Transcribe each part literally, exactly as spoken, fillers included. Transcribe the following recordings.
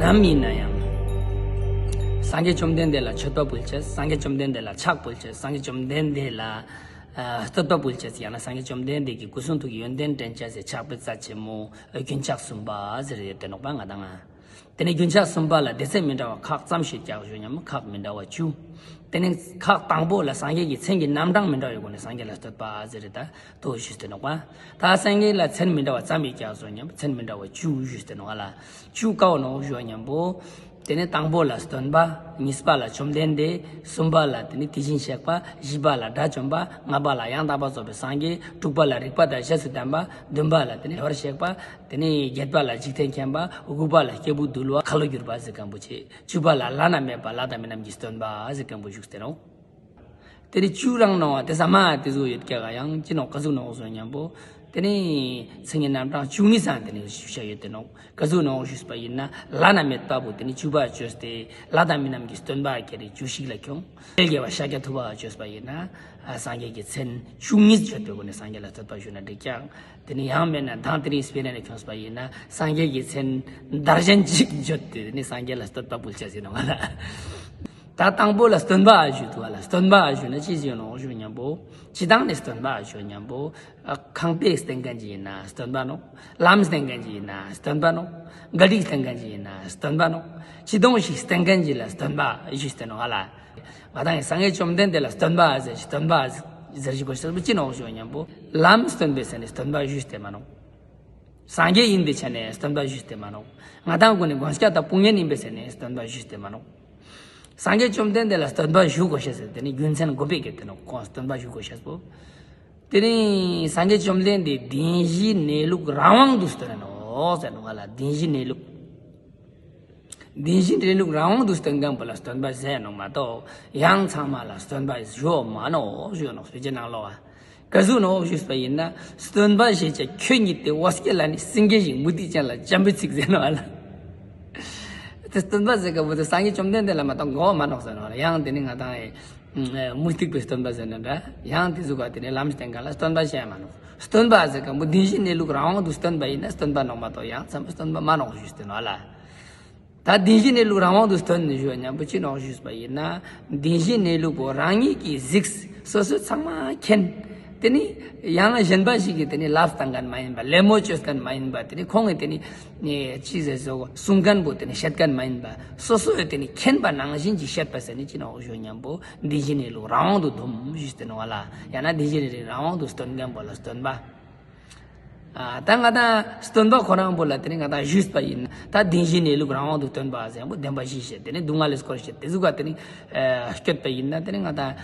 ནམ་ཡིན་ན་ཡང་། སངས་རྒྱས་བཅོམ་ལྡན་འདས་ལ་མཆོད་པ་འབུལ་ཆེད། སངས་རྒྱས་བཅོམ་ལྡན་འདས་ལ་ཕྱག་འབུལ་ཆེད། སངས་རྒྱས་བཅོམ་ལྡན་འདས་ལ་ཨ་བསྟོད་པ་འབུལ་ཆེད། ཡང་ན་སངས་རྒྱས་བཅོམ་ལྡན་འདས་ཀྱི་སྐུ་གསུང་ཐུགས་ཀྱི་ཡོན་ཏན་དྲན་ཆེད་ཟེར་ཕྱག་དཔེ་རྩ་ཆེན་མོ་རྒྱུན་ཆགས་གསུམ་པ་ཟེར་ཡོད་དེ་ནོག་པ་ང་དང་ང་། དེ་ནས་རྒྱུན་ཆགས་གསུམ་པ་ལ་སྡེ་ཚན་མི་འདྲ་བ་ཁག་ཙམ་ཞིག་རྒྱག་ཞུ་སྙམ། ཁག་མི་འདྲ་བ་བཅུ། དེ་ནས་ཁག་དང་པོ་ལ་སངས་རྒྱས་ཀྱི་མཚན་གྱི་རྣམ་གྲངས་མི་འདྲ་བའི་སྒོ་ནས་སངས་རྒྱས་ལ་བསྟོད་པ་ཟེར་ད་དོ་ཞུས་ཏེ་ནོག་པ། ད་སངས་རྒྱས་ལ་མཚན་མི་འདྲ་བ་ཙམ་ཞིག་རྒྱག་ཞུ་སྙམ། མཚན་མི་འདྲ་བ་བཅུ་ཞུས་ཏེ་ནོག་ལ། བཅུ་ཀ་བོ་ནོག་ཞུ་སྙམ་པོ། དེ་ནས་དང་པོ་ལ་སྟོན་པ། གཉིས་པ་ལ་བཅོམ་ལྡན་འདས། གསུམ་པ་ལ་དེ་ནས་དེ་བཞིན་གཤེགས་པ། བཞི་པ་ལ་དགྲ་བཅོམ་པ། ལྔ་པ་ལ་ཡང་དག་པར་རྫོགས་པའི་སངས་རྒྱས། དྲུག་པ་ལ་རིག་པ་དང་རྗེས་སུ་ལྡན་པ། བདུན་པ་ལ་དེ་ནས་བདེ་བར་གཤེགས་པ། དེ་ནས་བརྒྱད་པ་ལ་འཇིག་རྟེན་མཁྱེན་པ། དགུ་པ་ལ་སྐྱེས་བུ་འདུལ་བ་ཁ་ལོ་སྒྱུར་བ་ཟེར་མཁན་པོ་བྱས། བཅུ་པ་ལ་བླ་ན་མེད་པ་ལྷ་དང་མི་རྣམས་ཀྱིས་སྟོན་པ་ཟེར་མཁན་པོ་བཞུགས་ཏེ་ནོག། དེ་ནས་བཅུ་རང་ནོག་དེ་ས་མ་དེ་ཟུག་ཡོད་ཀྱག་ཡང་ཅི་ནོག་ག་ཟུག་ནོག་ཞུ་སྙམ་པོ། དེ་ནས་མཚན་གྱི་རྣམ་གྲངས་བཅུ་གཉིས་སང་དེ་ནས་ཞུ་བྱ་ཡོད་དེ་ནོག། ག་ཟུག་ནོག་ཞུས་པ་ཡིན་ན། བླ་ན་མེད་པ་པོ་དེ་ནས་བཅུ་པ་བཅོས་ཏེ་ལྷ་དང་མི་རྣམས་ཀྱིས་སྟོན་པ་ཁྱེར་རེ་བཅུ་གཅིག་ལ་ཁྱོང་། དཔལ་དགྱེས་པ་ཤཱཀྱ་ཐུབ་པ་བཅོས་པ་ཡིན་ན། ཨ་སངས་རྒྱས་ཀྱི་མཚན་བཅུ་གཉིས་བརྗོད་པའི་སྒོ་ནས་སངས་རྒྱས་ལ་བསྟོད་པ་ཞུས་ན་འགྲིག་ཀྱག། དེ་ནས་ཡང་མིན་ན་མདང་དེ་རིང་སྤེ་ར་ནས་ཁྱོངས་པ་ཡིན་ན་སངས་རྒྱས་ཀྱི་མཚན་དར་ཞིང་འཇིག་བརྗོད་དེ་དེ་ནས་སངས་རྒྱས་ལ་བསྟོད་པ་འབུལ་བྱ་ཟེར་ནོག་ལ། ད་དང་པོ་ལ་སྟོན་པ་ཞུས་འདུག་ག་ལ། སྟོན་པ་ཞུས་ན་ཅི་ཞིག་ནོག་ཞུ་སྙམ་པོ། སྤྱི་བཏང་ནས་སྟོན་པ་ཞུ་སྙམ་པོ། ཨ་ཁང་པ་བསྟན་མཁན་ཅིག་ཡིན་ན་སྟོན་པ་ནོག། ལམ་བསྟན་མཁན་ཅིག་ཡིན་ན་སྟོན་པ་ནོག། ག་རི་བསྟན་མཁན་ཅིག་ཡིན་ན་སྟོན་པ་ནོག། སྤྱི་སྟོང་ཞིག་བསྟན་མཁན་ཅིག་ལ་སྟོན་པ་ཞུས་ཏེ་ནོག་ག་ལ། ང་དང་ཡང་སངས་རྒྱས་བཅོམ་ལྡན་འདས་ལ་སྟོན་པ་ཟེར་ཞིག་སྟོན་པ་ཟེར་ཞིག་གོ་ཤེས་པོ་ཅི་ནོག་ཞུ་སྙམ་པོ། ལམ་སྟོན་པའི་ས་ནས་སྟོན་པ་ཞུས་ཏེ་མ་ནོག། སངས་རྒྱས་ཡིན་པའི་ཆ་ནས་སྟོན་པ་ཞུས་ཏེ་མ་ནོག། ང་དང་ཀུན་ནས་དགོངས་སྐལ་དང་དཔུང་གཉེན་ཡིན་པའི་ཆ་ནས་སྟོན་པ་ཞུས་ཏེ་མ་ནོག། སངས་རྒྱས་བཅོམ་ལྡན་འདས་ལ་སྟོན་པ་ཞུ་དགོས་ཤེས་ཟེར་དེ་ནི་རྒྱུ་མཚན་དགོས་པའི་སྐད་དེ་ནོག་ཁོང་སྟོན་པ་ཞུ་དགོས་ཤེས་པོ། དེ་ནི་སངས་རྒྱས་བཅོམ་ལྡན་འདས་བདེན་བཞིའི་གནས་ལུགས་རང་དབང་དུ་སྟོན་ནོག་ཟེར་ནོག་ལ། བདེན་བཞིའི་གནས་ལུགས། བདེན་བཞིའི་གནས་ལུགས་རང་དབང་དུ་སྟོན་མཁན་པོ་ལ་སྟོན་པ་ཟེར་ནོག་མ་གཏོགས་ཡང་ཚང་མ་ལ་སྟོན་པ་ཞུ་མ་ནོག་ཞུ་ནོག་སྤེ་ཆ་ནང་ལོགས་ཨ། ག་ཟུག་ནོག་ཞུས་པ་ཡིན་ན། སྟོན་པ་ཞེས་བྱ་ཁྱོད་ཉིད་དེ། འོ་སྐྱེ་ལ་ནི་སེང་གེ་བཞིན། མུ་སྟེགས་ཅན་ལ་འཇམ་པའི་ཚིག་ཟེར་ནོག་ལ། དེ་སྟོན་པ་ཟེར་མཁན་པོ་དེ་སངས་རྒྱས་བཅོམ་ལྡན་འདས་ལ་མ་གཏོགས་གོ་མ་ནོག་ཟེར་ནོག་ལ། ཡང་དེ་ནི་ང་དང་ཨེ་མུ་སྟེགས་པའི་སྟོན་པ་ཟེར་ན་འདྲ། ཡང་དེ་ཟུག་ག་དེ་ནི་ལམ་བསྟན་མཁན་ལ་སྟོན་པ་བཤད་མ་ནོག། སྟོན་པ་ཟེར་མཁན་པོ་བདེན་བཞིའི་གནས་ལུགས་རང་དབང་དུ་སྟོན་པ་ཡིན་ན་སྟོན་པ་ནོག་མ་གཏོགས་ཡང་ཚང་མ་སྟོན་པ་མ་ནོག་ཞུས་ཏེ་ནོག་ལ། ད་བདེན་བཞིའི་གནས་ལུགས་རང་དབང་དུ་སྟོན་ནས་ཞུ་བ་སྙམ་པོ་ཅི་ནོག་ཞུས་པ་ཡིན་ན། བདེན་བཞིའི་གནས་ལུགས་པོ་རང་ཉིད་ཀྱིས་གཟིགས། སོ་སོས་ཚང་མ་མཁྱེན། དེ་ནི་ཡང་གཞན་པ་ཞིག་གིས་དེ་ནི་ལབ་བཏང་མཁན་མ་ཡིན་པ། ལད་མོ་བཅོས་མཁན་མ་ཡིན་པ། དེ་ནི་ཁོང་གིས་དེ་ནི་ཅི་ཟེར་སོ་གསུང་མཁན་པོ་དེ་ནི་བཤད་མཁན་མ་ཡིན་པ། སོ་སོས་དེ་ནི་མཁྱེན་པ་ནང་བཞིན་གྱིས་བཤད་པ་ཟེར་ནི་ཅི་ནོག་ཞུ་སྙམ་པོ་བདེན་བཞིའི་གནས་ལུགས་རང་དབང་དུ་འདོམས་ཞུས་ཏེ་ནོག་ལ། ཡང་ན་བདེན་བཞིའི་གནས་ལུགས་རང་དབང་དུ་སྟོན་མཁན་པོ་ལ་སྟོན་པ། ཨ་ད་ང་དང་སྟོན་པ་ཁོ་རང་པོ་ལ་དེ་ནི་ང་དང་ཞུས་པ་ཡིན། ད་བདེན་བཞིའི་གནས་ལུགས་རང་དབང་དུ་སྟོན་པ་ཟེར་ཡང་པོ་བདེན་པ་བཞི་བཤད། དེ་ནི་སྡུག་བསྔལ་ལས་སྐོར་བཤད། དེ་ཟུག་ག་དེ་ནི་ཨ་སྐྱོད་པ་ཡིན་ན་དེ་ནི་ང་དང་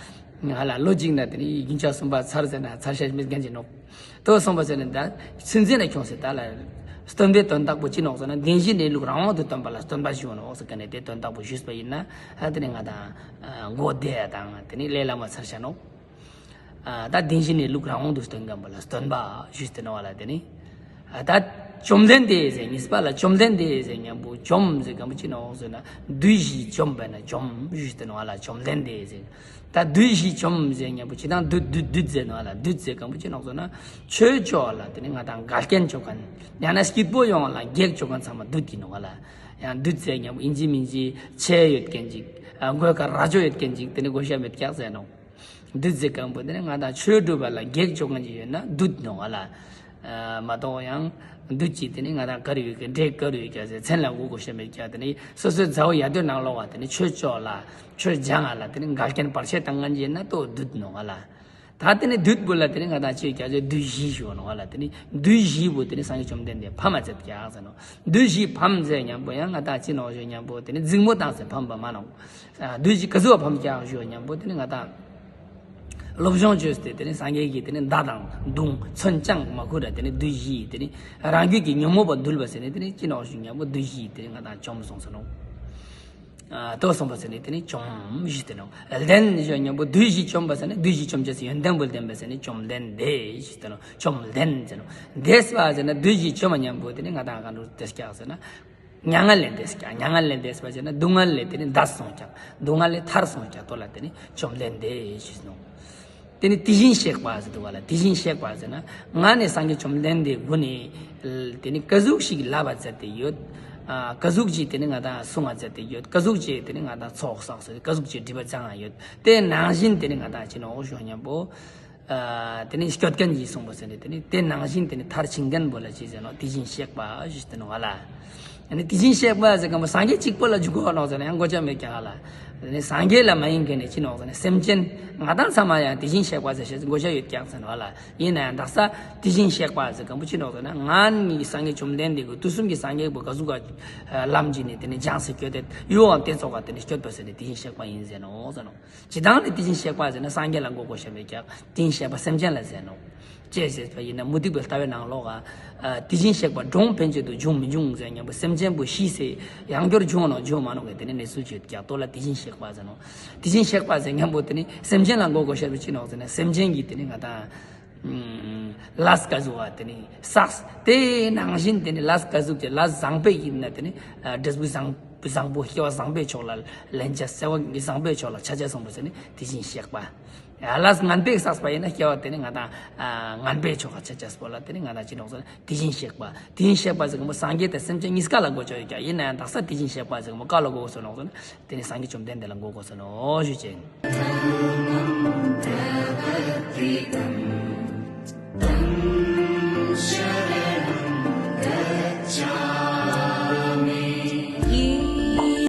ང་ལ་ལོ་གཅིག་ན་དེ་ནི་རྒྱུན་ཆགས་གསུམ་པ་ཚར་ཟེར་ན་ཚར་ཤེས་མེད་མཁན་ཅིག་ནོག། དོ་སོང་པ་ཟེར་ནས་ད་ཚུན་ཚོད་ན་ཁྱོངས་ཟེར་ད་ལ། སྟོན་པའི་དོན་དག་པོ་ཅི་ནོག་ཟེར་ན་བདེན་བཞིའི་གནས་ལུགས་རང་དབང་དུ་སྟོན་པ་ལ་སྟོན་པ་ཞུ་ནོག་ཟེར་མཁན་ནི་དེ་དོན་དག་པོ་ཞུས་པ་ཡིན་ན། ཨ་དེ་ནི་ང་དང་ཨ་མགོ་བདེ་ཡ་དང་དེ་ནི་ལས་སླ་མ་ཚར་ཤ་ནོག། ཨ་ད་བདེན་བཞིའི་གནས་ལུགས་རང་དབང་དུ་སྟོན་མཁན་པོ་ལ་སྟོན་པ་ཞུས་ཏེ་ནོག་ལ། དེ་ནི་ཨ་ད་བཅོམ་ལྡན་འདས་ཟེར་གཉིས་པ་ལ་བཅོམ་ལྡན་འདས་ཟེར་མཁན་པོ་བཅོམ་ཟེར་མཁན་པོ་ཅི་ནོག་ཟེར་ན་བདུད་བཞི་བཅོམ་པས་ན་བཅོམ་ཞུས་ཏེ་ནོག་ལ། བཅོམ་ལྡན་འདས་ཟེར། ད་བདུད་བཞི་བཅོམ་ཟེར་མཁན་པོ་ཅི་དང་བདུད་བདུད་བདུད་ཟེར་ནོག་ལ། བདུད་ཟེར་མཁན་པོ་ཅི་ནོག་ཟེར་ན་ཆོས་ཕྱོགས་ལ་དེ་ནི་ང་དང་འགལ་རྐྱེན་བཅོ་མཁན། ཡང་ན་སྐྱིད་པོ་ཡོང་བ་ལ་གེགས་བཅོ་མཁན་ཚང་མ་བདུད་ཡིན་ནོག་ལ། ཡང་བདུད་ཟེར་མཁན་པོ་ཡིན་གཅིག་མིན་གཅིག་ཆེ་ཡོད་མཁན་ཅིག། ཨ་མགོའི་ཁར་རྭ་ཅོ་ཡོད་མཁན་ཅིག། དེ་ནི་དགོས་ཤ་མེད་ཀྱག་ཟེར་ནོག། བདུད་ཟེར་མཁན་པོ་དེ་ནི་ང་དང་ཆོས་སྒྲུབ་པ་ལ་གེགས་བཅོ་མཁན་ཅིག་ཡོད་ན་བདུད་ནོག་ལ། ཨ་མ་གཏོགས་ཡང་བདུད་ཀྱི་དེ་ནི་ང་དང་ག་རེ་ཡོད་ཀྱག། འདྲེ་ག་རེ་ཡོད་ཀྱག་ཟེར་མཚན་ལ་གོ་དགོས་ཤ་མེད་ཀྱག། དེ་ནི་སོ་སོའི་མཛའ་བོ་ཡ་དོ་ནང་ལོགས་པ་དེ་ནི་ཆོས་ཕྱོགས་ལ་ཆོས་སྦྱང་ང་ལ་དེ་ནི་འགལ་རྐྱེན་བར་ཆད་བཏང་མཁན་ཅིག་ཡིན་ན་དོ་བདུད་ནོག་ལ། ད་དེ་ནི་བདུད་པོ་ལ་དེ་ནི་ང་དང་ཅིག་ཀྱག་ཟེར་བདུད་བཞི་ཞུ་ནོག་ལ། དེ་ནི་བདུད་བཞི་པོ་དེ་ནི་སངས་རྒྱས་བཅོམ་ལྡན་འདས་ཕམ་མ་ཚད་ཀྱག་ཟེར་ནོག། བདུད་བཞི་ཕམ་ཟེར་མཁན་པོ་ཡང་ང་དང་ཅི་ནོག་ཞུ་མཁན་པོ་དེ་ནི་འཛིང་མོ་བཏང་ཟེར་ཕམ་པ་མ་ནོག། ཨ་བདུད་བཞི་ག་ཟུག་ཕམ་ཀྱག་ཞུ་མཁན་པོ་དེ་ནི་ང་དང་སློབ་སྦྱོང་བཅོས་ཏེ་དེ་ནི་སངས་རྒྱས་ཀྱི་དེ་ནི་མདའ་དང་མདུང་མཚོན་བརྐྱང་མ་ཁུར་ར་དེ་ནི་བདུད་བཞི་དེ་ནི་རང་རྒྱུད་ཀྱི་ཉོན་མོངས་པ་འདུལ་བ་ཟེར་ནི་དེ་ནི་ཅི་ནོག་ཞུ་མཁན་པོ་བདུད་བཞི་དེ་ནི་ང་དང་བཅོམ་སོང་ཟེར་ནོག། ཨ་དོ་སོང་པ་ཟེར་ནི་དེ་ནི་བཅོམ་ཞུས་ཏེ་ནོག། ལྡན་ཞུ་མཁན་པོ་བདུད་བཞི་བཅོམ་པ་ཟེར་ནི་བདུད་བཞི་བཅོམ་བྱས་ཟེར་ཡོན་ཏན་པོ་ལྡན་པ་ཟེར་ནི་བཅོམ་ལྡན་འདས་ཞུས་ཏེ་ནོག། བཅོམ་ལྡན་ཟེར་ནོག། འདས་པ་ཟེར་ན་བདུད་བཞི་བཅོམ་མཁན་པོ་དེ་ནི་ང་དང་ག་འདྲ་འདས་ཀྱག་ཟེར་ན། མྱ་ངན་ལས་འདས་ཀྱག། མྱ་ངན་ལས་འདས་པ་ཟེར་ན་སྡུག་བསྔལ་ལས་དེ་ནི་འདས་སོང་ཀྱག། སྡུག་བསྔལ་ལས་ཐར་སོང་ཀྱག། དོ་ལ་དེ་ནི་བཅོམ་ལྡན་འདས་ཞུས་ནོག། དེ་ནི་དེ་བཞིན་གཤེགས་པ་ཟེར་འདུག་ག་ལ། དེ་བཞིན་གཤེགས་པ་ཟེར་ན་ང་ནི་སངས་རྒྱས་བཅོམ་ལྡན་འདས་སྒོ་ནས་དེ་ནི་ག་ཟུག་ཞིག་བསླབ་པ་མཛད་དེ་ཡོད། ཨ་ག་ཟུག་ཅིག་དེ་ནི་ང་དང་སྲུང་བ་མཛད་དེ་ཡོད། ག་ཟུག་ཅིག་དེ་ནི་ང་དང་ཚོགས་བསགས་སོ། ག་ཟུག་ཅིག་སྒྲིབ་པ་སྦྱང་ཡ་ཡོད། དེ་ནང་བཞིན་དེ་ནི་ང་དང་ཅི་ནོག་ཞུ་མཉམ་པོ། ཨ་དེ་ནི་སྐྱོད་མཁན་གྱིས་གསུངས་པ་ཟེར་ནས་དེ་ནི་དེ་ནང་བཞིན་དེ་ནི་མཐར་ཕྱིན་མཁན་པོ་ལ་ཅི་ཟེར་ནོག་དེ་བཞིན་གཤེགས་པ་ཞུ་དེ་ནོག་ལ། ཨ་ནི་དེ་བཞིན་གཤེགས་པ་ཟེར་མཁན་པོ་སངས་རྒྱས་གཅིག་པོ་ལ་འཇུག་གོ་ནོག་ཟེར་ན་ཡང་གོ་ཆ་མེད་ཀྱག་ལ། དེ་ནི་སངས་རྒྱས་ལ་མ་ཡིན་མཁན་ནི་ཅི་ནོག་ཟེར་ན་སེམས་ཅན་ང་དང་ཚང་མ་ཡང་དེ་བཞིན་གཤེགས་པ་ཟེར་ཞེས་གོ་ཆ་ཡོད་ཀྱག་ཟེར་ནོག་ལ། ཡིན་ན་ཡང་དག་ས་དེ་བཞིན་གཤེགས་པ་ཟེར་མཁན་པོ་ཅི་ནོག་ཟེར་ན་ང་ནི་སངས་རྒྱས་བཅོམ་ལྡན་འདས་ཀྱི་དུས་གསུམ་གྱི་སངས་རྒྱས་པོ་ག་ཟུག་ག་ལམ་གྱི་ནི་དེ་ནི་སྦྱངས་སེ་སྐྱོད་དེ་ཡོའང་དེ་ཚོགས་ཀ་དེ་ནི་སྐྱོད་པ་ཟེར་ནི་དེ་བཞིན་གཤེགས་པ་ཡིན་ཟེར་ནོག་ཟེར་ནོག་ཇི་ལྟར་ནི་དེ་བཞིན་གཤེགས་པ་ཟེར་ན་སངས་རྒྱས་ལ་གོ་དགོས་ཤེས་མེད་ཀྱག་དེ་བཞིན་གཤེགས་པ་སེམས་ཅན་ལ་ཟེར་ནོག་ཅེས་ཟེར་བ་ཡིན་ན་མུ་སྟེགས་པའི་ལྟ་བའི་ནང་ལོགས་ཀ་དེ་བཞིན་གཤེགས་པ་གྲོངས་ཕན་ཆད་དུ་འབྱུང་མི་འབྱུང་ཟེར་མཉམ་པོ་སེམས་ཅན་པོ་ཤི་སེ་ཡང་བསྐྱར་འབྱུང་ནོག་འབྱུང་མ་ནོག་གི་དེ་ནི་གནས་ཚུལ་ཅིག་ཀྱག་ཏོ་ལ་དེ་བཞིན་གཤེགས་པ་ཟེར་ནོག་དེ་བཞིན་གཤེགས་པ་ཟེར་མཉམ་པོ་དེ་ནི་སེམས་ཅན་ལ་གོ་དགོས་ཤེས་པོ་ཅི་ནོག་ཟེར་ན་སེམས་ཅན་གྱི་དེ་ནི་ང་དང་ལས་ག་ཟུག་བ་དེ་ནི་བསགས་དེ་ནང་བཞིན་དེ་ནི་ལས་ག་ཟུག་ཅེས་ལས་བཟང་པོས་ཡིན་ན་དེ་ནི་འབྲས་བུ་བཟང་བཟང་པོ་སྐྱེ་བ་བཟང་པོའི་ཕྱོགས་ལ་ལེན་ཆ་ཟེར་བ་བཟང་པོའི་ཕྱོགས་ལ་ཆ་ཆ་སོང་པོ་ཟེར་ནི་དེ་བཞིན་གཤེགས་པ། ལས་ངན་པས་བསགས་པ་ཡིན་ན་སྐྱེ་བ་དེ་ནི་ང་དང་ངན་པའི་ཕྱོགས་ཀ་ཆ་ཆ་སྤོ་ལ་དེ་ནི་ང་དང་ཅི་ནོག་ཟེར་ན་དེ་བཞིན་གཤེགས་པ། དེ་བཞིན་གཤེགས་པ་ཟེར་གི་མོ་སངས་རྒྱས་དང་སེམས་ཅན་གཉིས་ཀ་ལ་གོ་ཆ་ཡོད་ཀྱག་ཡིན་ན་ཡང་དག་ས་དེ་བཞིན་གཤེགས་པ་ཟེར་གི་མོ་ག་ལ་གོ་དགོས་ཟེར་ནོག་ཟེར་ན་དེ་ནི་སངས་རྒྱས་བཅོམ་ལྡན་འདས་ལ་གོ་དགོས་ཟེར་ནོག་ཞུ་ཅེས་ཡིན།